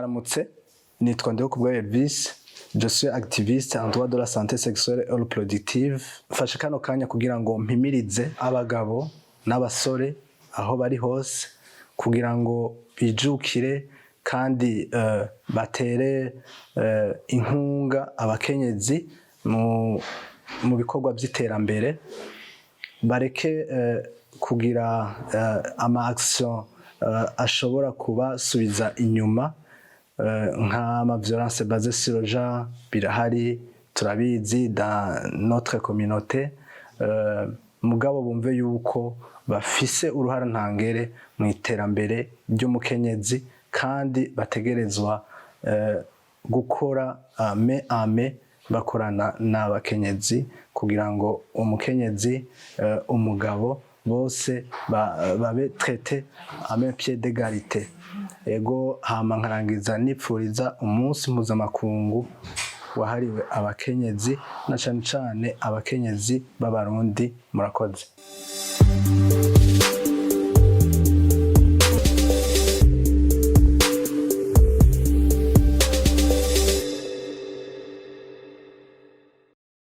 Mwaramutse, nitwa Ndihokubwayo Elvis, je suis activiste en droit de la santé sexuelle et reproductive. Mfashe kano kanya kugira ngo mpimirize abagabo n'abasore aho bari hose kugira ngo bijukire kandi batere inkunga abakenyezi mu bikorwa vy'iterambere, bareke kugira ama action ashobora kubasubiza inyuma, nk'ama violence basée sur le genre. Birahari, turabizi dans notre communauté, mugabo bumve yuko bafise uruhara ntangere mu iterambere ry'umukenyezi kandi bategerezwa gukora main en main, bakorana n'abakenyezi kugira ngo umukenyezi, umugabo, bose babe traités à même pied d'égalité. Ego, hama nkarangiza nipfuriza umunsi mpuzamakungu wahariwe abakenyezi, na cane cane abakenyezi b'Abarundi. Murakoze.